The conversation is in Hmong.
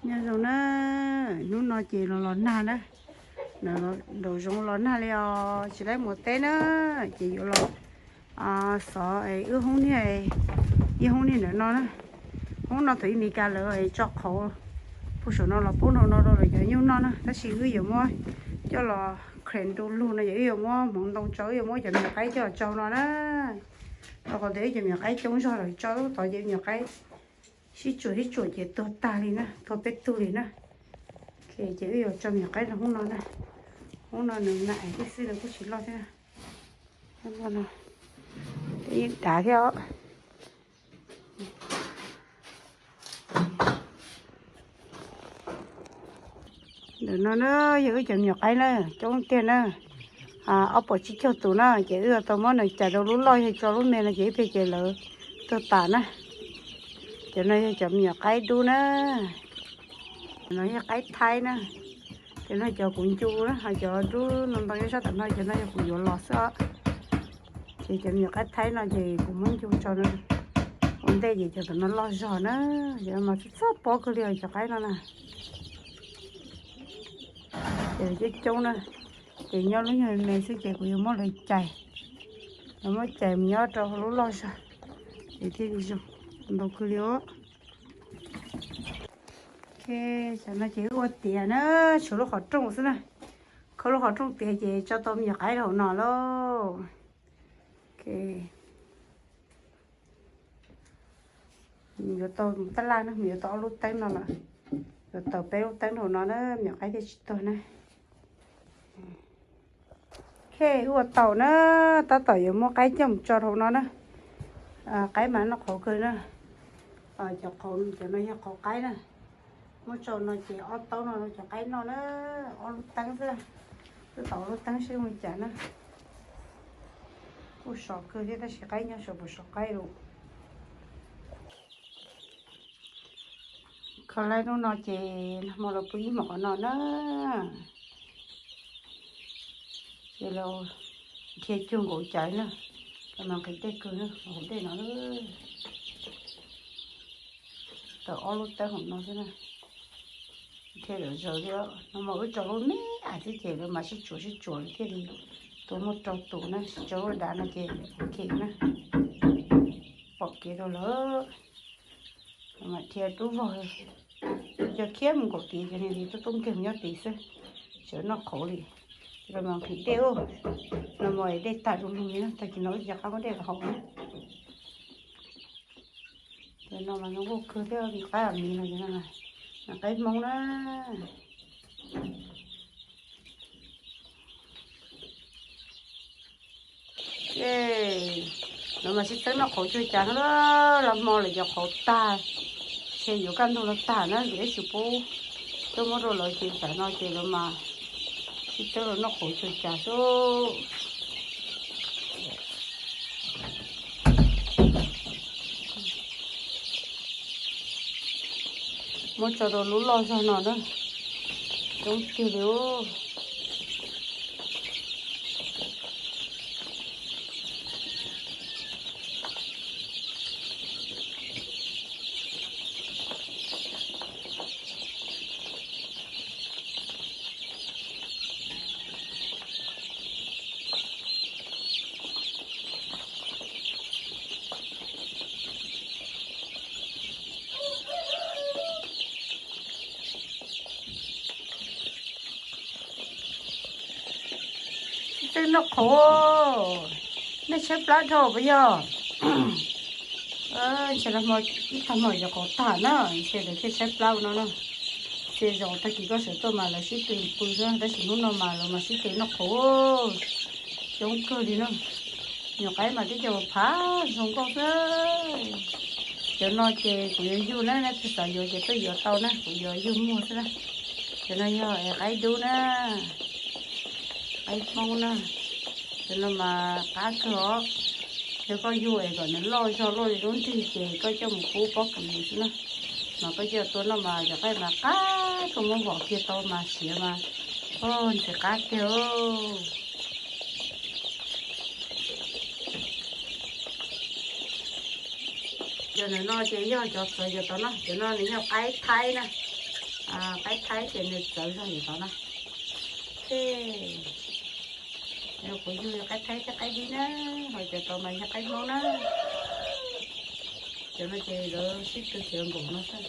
Nyob zoo na, hnub no ces los los nag na, nraum zoov los nag li os, tsis laib mus teb na, ces yuav los xov wb hoob niag, ib hoob niag ntawm no na. Hoob no thaum ub Meskas lawv tso qhauv puag saum no los pub hauv no rau lawv cov nyuj noj na, tab sis wb yuav muab coj los khees du lug no, ces wb yuav muab hmoov ntoo tso, wb yuav muab cov me nyuam qaib coj los tso no na. Rau qhov tias wb cov me nyuam qaib coob zog lawm, tso tod ces me nyuam qaib sib tsuam sib tsuam ces tuag tag li na, tuag peb tug li na. Ces wb yuav tso me nyuam qaib rau hoob no na. Hoob no nws na, ib xwb no kuj tsis loj thiab. Dav thiab os. Ntawm no na yog wb cov me nyuam qaib na, coob tiag na, ob puas tsib caug tus na, ces wb yuav tau muab nws cais rau lub loj, yog tso lub me no ces ib pliag ces lawv tuag tas na. Cov no yog cov me nyuam qaib dub na, cov no yog qaib thaib na, cov no cov kuv ncu na, ho cov dub ntoo ntoo nyob sab tom no, cov no yog kuv yuav los xwb os. Ces cov me nyuam qaib thaib no ces kuv muab ncu tso na, ua ntej ces cov tom no loj zog na, cov no mas txhob txhob pob kawg li os cov qaib no na. Ces coob coob na, ces nyob lub nyuag me xwb ces kuv yuav muab lawv cais, lawv muab cais mus nyob rau hauv lub loj zog, ces thiaj li zoo ntau kawg li os. Tam no ces wb ua tiav na, tshuav lub qhov rooj xwb na, kho lub qhov rooj tiav ces tso tau me nyuam qaib rau hauv no lauj. Yuav tau tab laj na, yuav tau ob lub teeb no lawm, yuav tau peb lub teeb rau hauv no na, me nyuam qaib thiaj tsis tuag na. Ok, wb ua tau na, tab tom yuav muab qaib coj mus tso rau hauv no na. Qaib mas noj qhauv kawg na. Cov qhauv, cov no yog qhauv qaib na. Muab tso no ces ob taub no rau cov qaib noj na, ob lub teeb xwb. Wb tau ob lub teeb seb ua cas na. Kuj sov kawg thiab tab sis qaib nyob saum puas sov qaib lawm. Kho laib hnub no ces nag hmo los pw ib hmos qhov no na. Ces los dhia cuag nkaus cas na, los mas nqhis dej kawg na, hauv dej no. Tau ob lub teeb hauv no xwb na. Dhia zom zaws li, nag hmo wb tso lub me as xwb ces lawv mas sib tsuam sib tsuam thiaj li tua muaj rau tus na, tsis tso lub dav no ces ok na. Pom kev rau lawm. Mas dhia rub vog, cov khiab mus nkaum tid ces nws tub tub nkeeg mus nyob tid xwb, tseem noj qhauv li. Ces los mas nqhis dej ub, los mas dej tag du lug li na, tag kis no wb rov qab muab dej los haus na. Ces no mas zoo nkauj kawg thiab, me qaib miv no ces no mas qaib Hmoob na. Ces lawv mas sib txeeb noj qhauv cuag cas no, los hmo lawm cov qhauv tag, ces yuav kaj ntug los tag na, ces ib tsis pub tuaj muab rau lawv ces tam no ces lawv mas sib txeeb los noj qhauv cuag cas xwb. Muab tso rau lub loj zog no na, coob tiag li. Sib txeeb noj qhauv, nej tshaib plab dhau puas yog? Ntshe ib tag hmo yuav qhauv tag na, ntshe lawv thiaj tshaib plab ua no na. Txhia zaus tag kis koj sawv tuaj mas lawv sib tw pw xwb, tab sis hnub no mas lawv mas sib tw noj qhauv, coob kawg li na. Nyuam qaib mas tib co phav zoo nkauj xwb. Cov no ces kuv yuav yug na, nej leej twg xav yuav ces tuaj yuav tau na, kuv yuav yug muag xwb na. Cov no yog es qaib dub na, qaib Hmoob na. Cov no mas qab kawg os. Yog koj yug es kom nws loj zog luaj li lub nrig ces koj coj mus pub pob kws xwb na. Mas koj coj tua noj mas cov qaib mas qab kawg, muab vom kiag tau mas siav mas, o, ntxim qab tiag. Cov ntawm no ces yog cov txawv cov tod na, cov no nws yog qaib thaib na. qaib thaib ces nws txawv zog li tod na. Ces yog kuv yug yog qaib thaib thiab qaib dib na, ho cov tod mas yog qaib hmoob na. Cov no ces lawv sib tw khiav nkaum no xwb.